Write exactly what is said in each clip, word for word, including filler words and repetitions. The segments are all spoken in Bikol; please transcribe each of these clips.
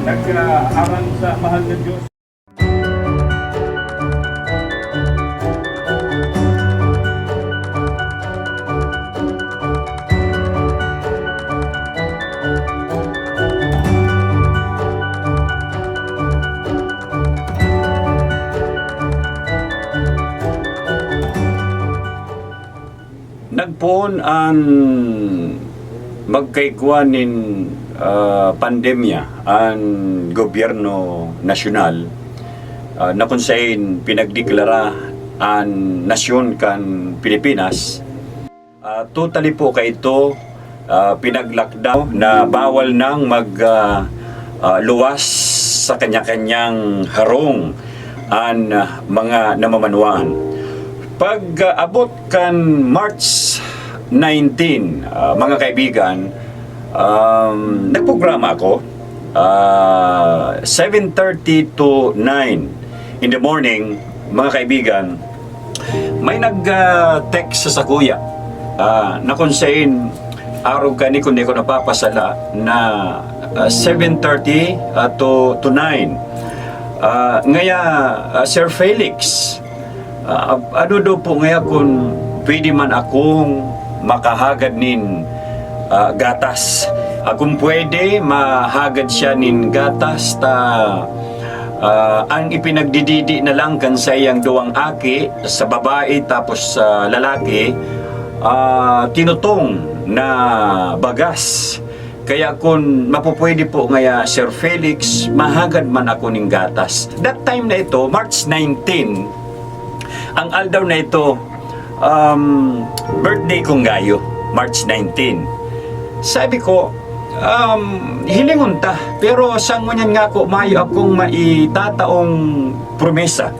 Nag-aral sa mahal na Diyos. Nagpoon an magkaigwa nin, ah, pandemya an gobyerno nasyonal, ah, na kun saen pinagdeklara an nasyon kan Pilipinas. Ah, totally po kaito, ah, pinag-lockdown na bawal nang mag, ah, ah, luwas sa kanya-kanyang harong an, ah, mga namamanwaan. Pag, ah, abot kan March nineteen, ah, mga kaibigan, um, nagprograma ako, ah, seven thirty to nine in the morning, mga kaibigan. May nag, ah, text sa sakuya, ah, na kun saen, arog kani, kun di ako napapasala, na, ah, seven thirty, ah, to, to nine. Ah, ngaya, ah, Sir Felix, ah, ano daw po ngaya kun pwede man akong makahagad nin, ah, gatas? Ah, kung pwede, mahagad siya nin gatas ta, ah, ang ipinagdididi na lang kan saiyang duwang aki, sa babae tapos sa lalaki, ah, tinutong na bagas. Kaya kun mapupwede po ngaya, Sir Felix, mahagad man ako nin gatas. That time na ito, March nineteen, ang aldaw na ito, um, birthday kong gayo, March nineteen. Sabi ko, um, hilingon ta, pero sa ngunyan nga ako, mayo akong maitataong promesa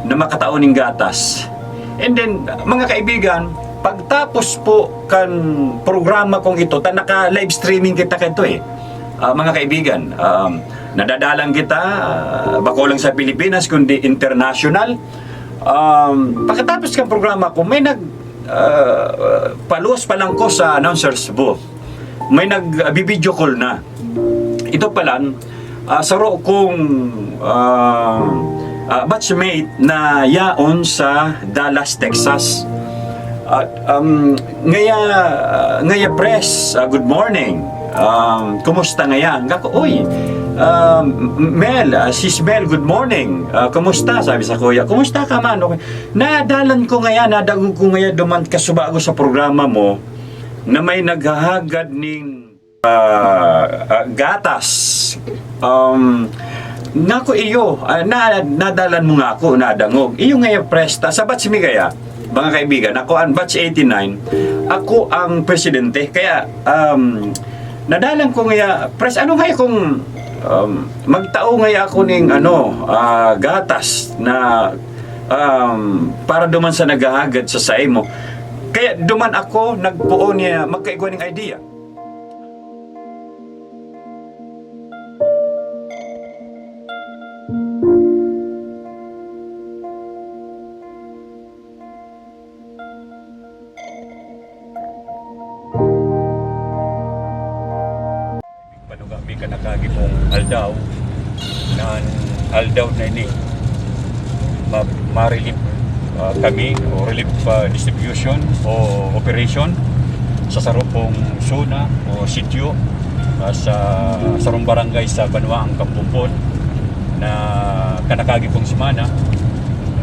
na makatao nin gatas. And then, mga kaibigan, pagtapos po kan programa kong ito, ta naka-live streaming kita kaito eh. Ah, mga kaibigan, um, nadadalan kita, ah, bako lang sa Pilipinas, kundi international. Um, pagkatapos kan programa ko, may nag, ah, paluwas pa lang ko sa announcer's booth. May nag, ah, bi-video call na. Ito pala, ah, saro kong, ah, ah, batchmate na yaon sa Dallas, Texas. At, um, ngaya, ngaya, Pres, ah, good morning. Um, kumusta ngaya? Ngako, "Uy, um, Mel, ah, sis Mel, good morning. Ah, kumusta?" Sabi sa kuya, "Kumusta ka man?" Okay. Nadalan ko ngaya, nadangog ko ngaya duman kasubago sa programa mo na may naghahagad ning, ah, ah, gatas. Um, ngako iyo, ah, na, nadalan mo ngako, nadangog. Iyo ngaya presta, sa batch mi kaya, mga kaibigan, ako ang batch eighty-nine, ako ang presidente. Kaya, um, nadalan ko ngaya, pres, ano ngaya kung, um, magtao ngaya ako ning, ano, ah, gatas na, um, para duman sa naghahagad sa saimo? Kaya duman ako nagpoon niya magkaigwa ning idea. Panuga mi kan nakaagipong aldaw, na an aldaw na ini ma-, ma-relief, ah, kami o relief, ah, distribution o operation sa saro pong zona o sitio, ah, sa sarong barangay sa Banwaan Kampumpon na kan nakaagipong semana,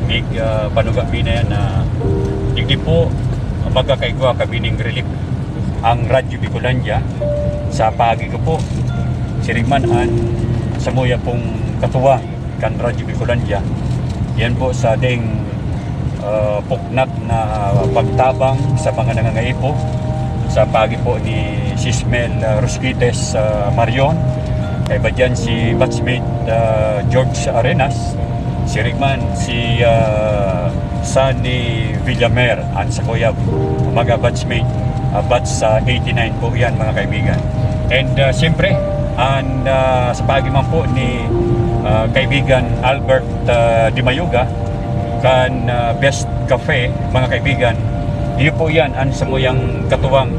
mig, ah, panuga mi na yan na digdi po magkakaigwa kami ning relief ang Radyo Bicolandia. Sa paagi ko po, siring man an samuya pong katuwang kan Radyo Bicolandia. Yan po sa ding, ah, puknat na pagtabang sa mga nangangaipo. Sa paagi po ni Sis Mel, ah, Rusquites, ah, Marion, kaiba dyan si batchmate, ah, George Arenas, siring man si, ah, Sunny Villamer, an sakuya mga batchmate, ah, batch sa eighty-nine po yan, mga kaibigan. And, ah, siyempre, an, ah, sa paagi man po ni, ah, kaibigan Albert, ah, Dimayuga, kan, ah, Best Cafe, mga kaibigan, iyo po yan an samuyang katuwang,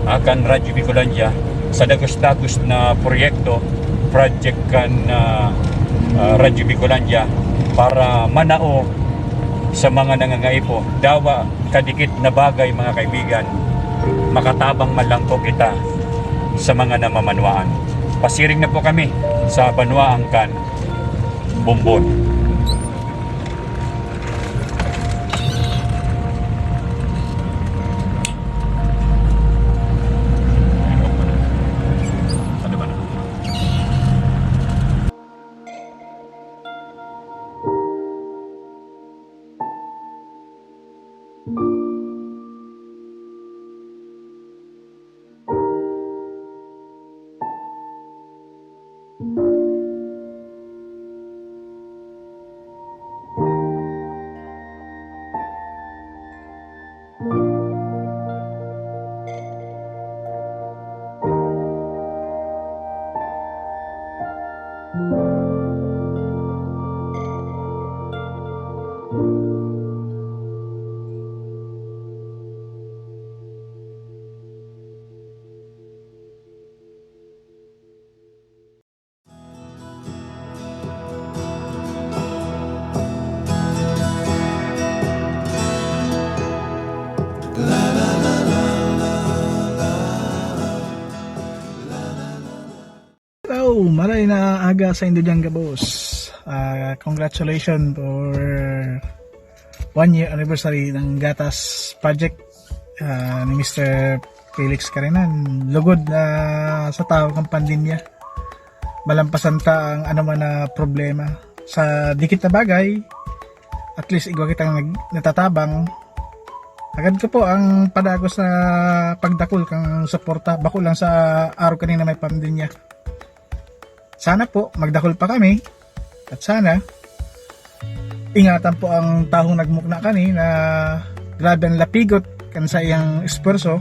ah, kan Radyo Bicolandia sa dagos-dagos na proyekto project kan, ah, ah, Radyo Bicolandia para manao sa mga nangangaipo. Dawa kadikit na bagay, mga kaibigan, makatabang man lang po kita sa mga namamanwaan. Pasiring na po kami sa banwaan kan Bombon. Hello, maray na aga sa indo diyan, gabos. Ah, congratulations for one year anniversary ng Gatas Project, ah, ni Mister Felix Carinan. Lugod na sa tahaw kan pandemya, malampasan ta ang anoman na problema. Sa dikit na bagay, at least igwa kitang nag-, natatabang. Hagad ko po ang padagos na pagdakul kang suporta, bako lang sa arog kanina may pandemya. Sana po magdakul pa kami, at sana ingatan po ang tahong nagmukna kani na grabe ang lapigot kan saiyang esfuerso.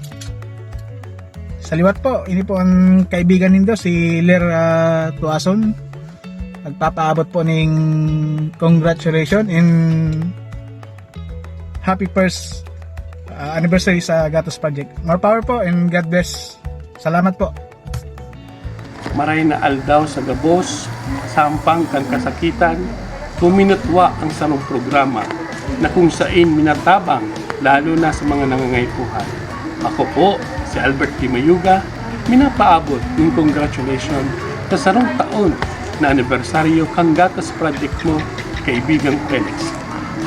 Sa liwat po, ini po ang kaibigan nindo, si Ler, ah, Tuason. Nagpapaabot po ning congratulations and happy first, ah, anniversary sa Gatos Project. More power po and God bless. Salamat po. Maray na aldaw sa gabos, sampang kan kasakitan, kuminutwa ang sarong programa na kung sain minatabang, lalo na sa mga nangangaipuhan. Ako po, si Albert Di Mayuga, minapaabot ning congratulations sa sarong taon na anibersaryo kan Gatas Project mo, kaibigang Felix.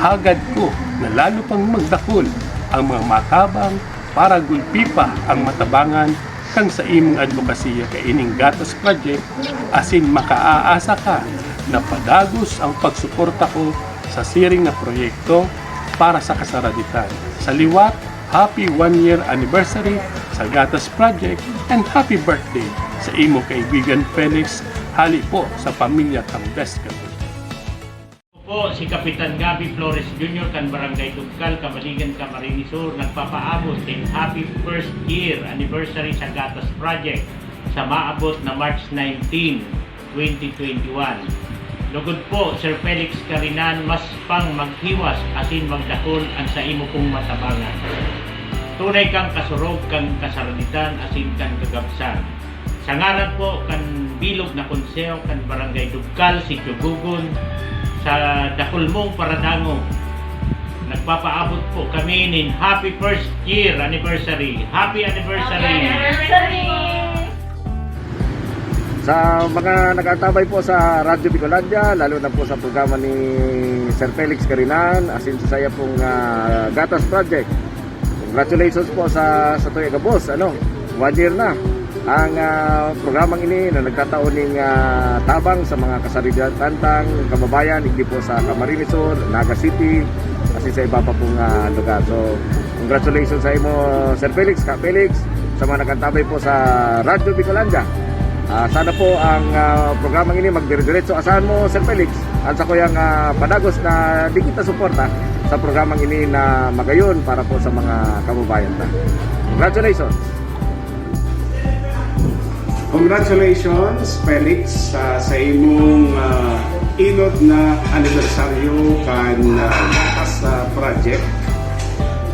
Hagad ko na lalo pang magdakul ang mga matabang para gulpi pa ang matabangan kan sa imong adbokasiya kaining Gatas Project, asin makaaasa ka na padagos ang pagsuporta ko sa siring na proyekto para sa kasaraditan. Sa liwat, happy one year anniversary sa Gatas Project and happy birthday sa imo kaibigan Felix, hali po sa pamilya kan Best Gabi. Po si Kapitan Gabby Flores Junior kan Barangay Dugcal, Camaligan, Camarines Sur, nagpapaabot nin happy first year anniversary sa Gatas Project sa maabot na March nineteen, twenty twenty-one. Lugod po, Sir Felix Carinan, mas pang maghiwas asin magdakul an sa imo pong matabangan. Tunay kang kasurog kan kasaraditan asin kan kagabsan. Sa ngaran po kan bilog na konseho kan Barangay Dugcal, Sitio Gugon, sa dakul mong paradangog, nagpapaabot po kami nin happy first year anniversary. Happy anniversary! Happy anniversary! Sa mga nag-aantabay po sa Radyo Bicolandia, lalo na po sa programa ni Sir Felix Carinan, asin sa saya pong, ah, Gatas Project. Congratulations po sa, sa tuya gabos, ano, one year na ang, ah, programang ini na nagtatao ning, ah, tabang sa mga kasarigatantang kababayan, hindi po sa Camarines Sur, Naga City, kasi sa iba pa pong, ah, lugar. So, congratulations sa imo, Sir Felix, Ka Felix, sa mga nag-aantabay po sa Radyo Bicolandia. Ah, sana po ang, ah, programang ini magdire-diretso. Asahan mo, Sir Felix, ang sakuyang, ah, padagos na dikit na suporta sa programang ini na magayon para po sa mga kababayan ta. Congratulations! Congratulations, Felix, sa, sa imong, ah, inot na anibersaryo kan, ah, Gatas, ah, Project,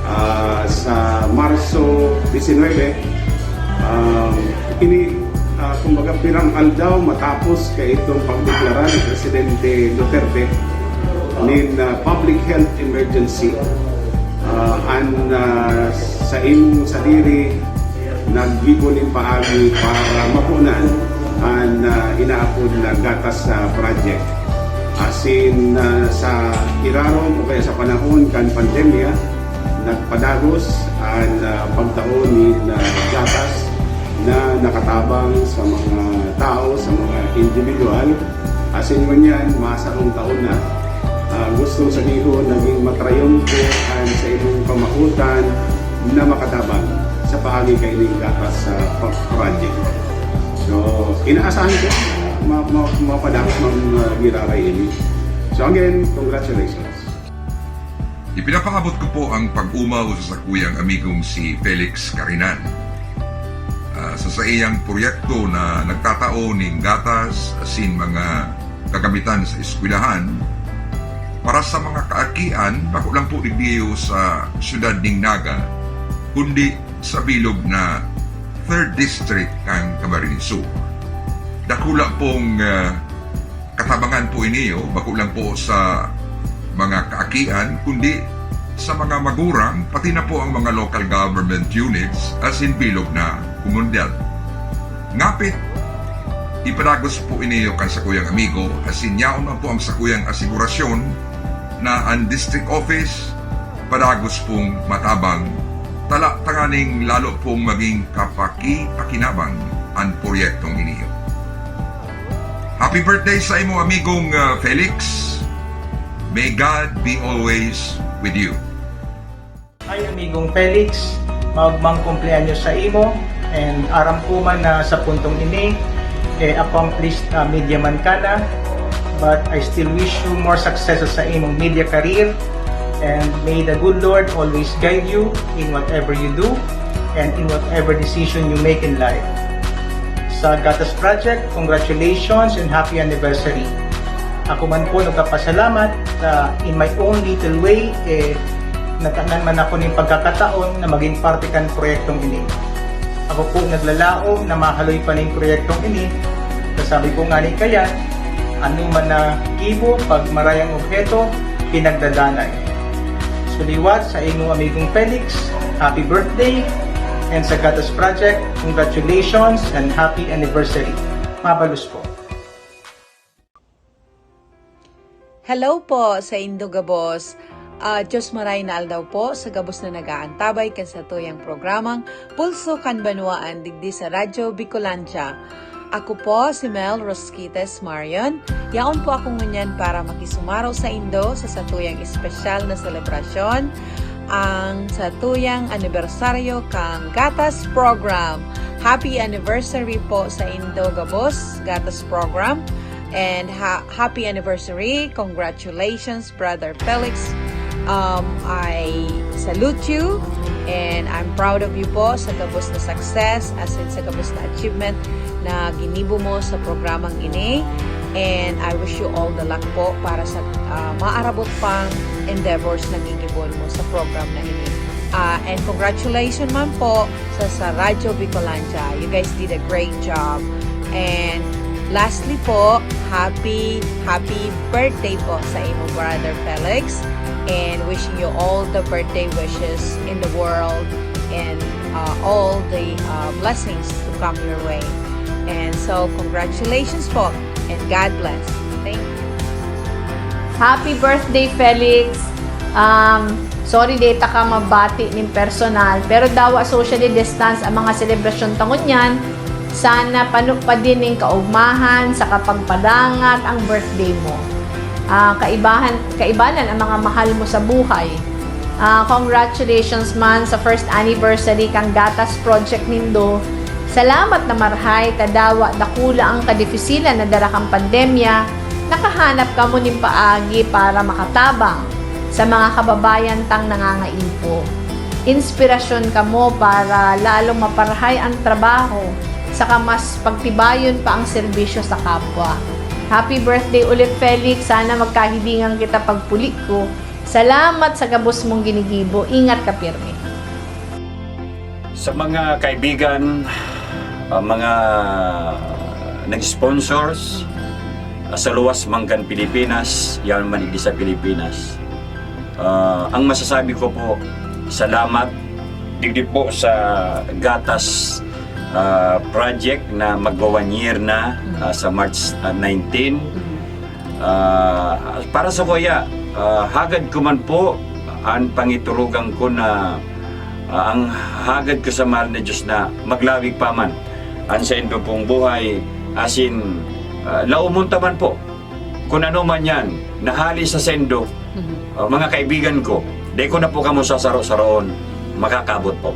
ah, sa Marso diecinuebe. Um, ini Ah, kumbaga, pirang aldaw matapos kaitong pagdeklara ni Presidente Duterte nin, ah, public health emergency, ah, an, ah, saimong sadiri naggibo nin paagi para mapunan an, ah, inaapod na gatas, ah, project. Asin, ah, sa irarom o kaya sa panahon kan pandemya, nagpadagos an, ah, pagtao nin, ah, gatas na nakatabang sa mga tao, sa mga individual. Asin ngunyan, masarong taon na. Ah, gustong sabihon, naging matrayumpo an saimong pamahutan na makatabang sa paagi kaining gatas sa pa-, project. So, inaasahan ko, ma-, ma-, mapadagos man, ah, giraray ini. So again, congratulations. Ipinapaabot ko po ang pag-umaw sa sakuyang amigong si Felix Carinan. Ah, sa saiyang proyekto na nagtatao ning gatas asin mga kagamitan sa eskwelahan, para sa mga kaakian, bako lang po digdiyo sa siyudad ning Naga, kundi sa bilog na third District kan Camarines Sur. Dakula pong, ah, katabangan po ini, oh, bako lang po sa mga kaakian, kundi sa mga magurang, pati na po ang mga local government units asin bilog na komunidad. Ngapit, ipadagos po ini kan sakuyang amigo, asin yaon man po ang sakuyang asigurasyon na an district office padagos pong matabang, tala tanganing lalo pong maging kapaki-pakinabang an proyektong ini. Happy birthday sa imo, amigong, ah, Felix. May God be always with you. Hi, amigong Felix. Maogmang kumpleaños sa imo. And aram ko man na sa puntong ini, eh, accomplished, ah, media man ka na. But I still wish you more success sa imong media career. And may the good Lord always guide you in whatever you do and in whatever decision you make in life. Sa Gatas Project, congratulations and happy anniversary. Ako man po nagpapasalamat sa, in my own little way, eh, natanan man ako ning pagkakataon na maging parte kan proyektong ini. Ako po naglalaom na mahaloy pa ning proyektong ini. Kasabi ko ngani kaya, ano man na gibo, pag maray an obheto, pinagdadanay. So liwat sa imo, amigong Felix, happy birthday! And sa Gatas Project, congratulations and happy anniversary! Mabalos po! Hello po sa indo gabos. Ah, Diyos maray na aldaw po sa gabos na nag-aantabay kan satuyang programang Pulso kan Banwaan digdi sa Radyo Bicolandia. Ako po si Mel Rosquites Marion. Yaon po ako ngunyan para makisumaro sa indo sa satuyang espesyal na selebrasyon, ang satuyang anibersaryo kan Gatas Program. Happy anniversary po sa indo gabos, Gatas Program. And ha-, happy anniversary. Congratulations, Brother Felix. Um, I salute you and I'm proud of you po sa gabos na success, as in sa gabos na achievement na ginibo mo sa programang ini. And I wish you all the luck po para sa, ah, maarabot pang endeavors na gigibon mo sa program na ini. Ah, and congratulations man po sa, sa Radyo Bicolandia. You guys did a great job. And lastly po, happy, happy birthday po sa imo, Brother Felix. And wishing you all the birthday wishes in the world and, uh, all the, uh, blessings to come your way. And so, congratulations po and God bless. Thank you. Happy birthday, Felix! Um, sorry, di ta ka mabati nin personal, pero dawa socially distance ang mga selebrasyon ta ngunyan. Sana pano pa din nin kaugmahan sa kapagpadangat ang birthday mo. Ah, kaibahan, kaibanan ang mga mahal mo sa buhay. Ah, congratulations man sa first anniversary kan Gatas Project nindo. Salamat na marhay ta dawa dakula ang kadifisilan na dara kan pandemya, nakahanap kamo nin paagi para makatabang sa mga kababayan tang nangangaipo. Inspirasyon kamo para lalong maparhay ang trabaho, saka mas pagtibayon pa ang serbisyo sa kapwa. Happy birthday ulit, Felix. Sana magkahilingan kita pagpuli ko. Salamat sa gabos mong ginigibo. Ingat ka pirmi. Sa mga kaibigan, Ah, mga nag-sponsors, ah, sa luwas man kan Pilipinas, yaon man digdi sa Pilipinas. Ah, ang masasabi ko po, salamat digdi po sa Gatas, ah, Project na magwa-one year na, ah, sa March, ah, nineteen. Ah, para sa kuya, ah, hagad ko man po, an pangiturugan ko na, ah, ang hagad ko sa mahal na Diyos na maglawig pa man an saindo pong buhay, asin, ah, laomon ta man po kun ano man yan, na hali sa saindo, ah, mga kaibigan ko, dai ko na po kamo sasaro-saroon, makakaabot po.